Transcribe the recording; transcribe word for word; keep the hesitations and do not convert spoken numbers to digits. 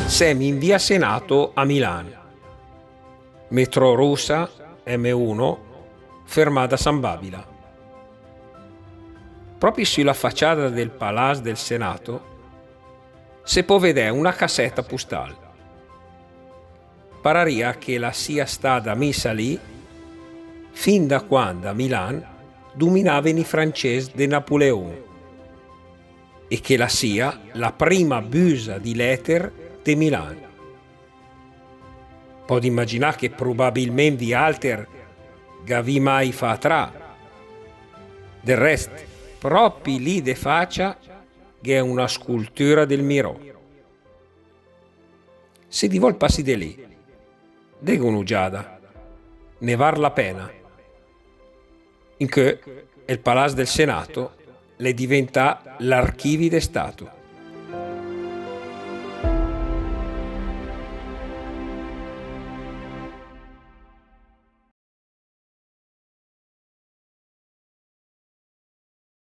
Sem in via Senato a Milan. Metro russa, M uno, fermada San Babila. Propi sü la faciada del Palàs del Senato se pò vedè una cassetta postal. Pararia che la sia stada missa lì fin da quando a Milan duminaven i francesi de Napoleon e che la sia la prima büsa di letter de Milan. Pöde imaginà che probabilment vialter gh'avì mai fà a trà. Del rest, propi lì de facia gh'è una scultura del Miró. Se di volt pasì de lì, deghe un'ugiada, ne var la pena. Incö el Palàs del Senato l'è diventà l'archivi de Stato.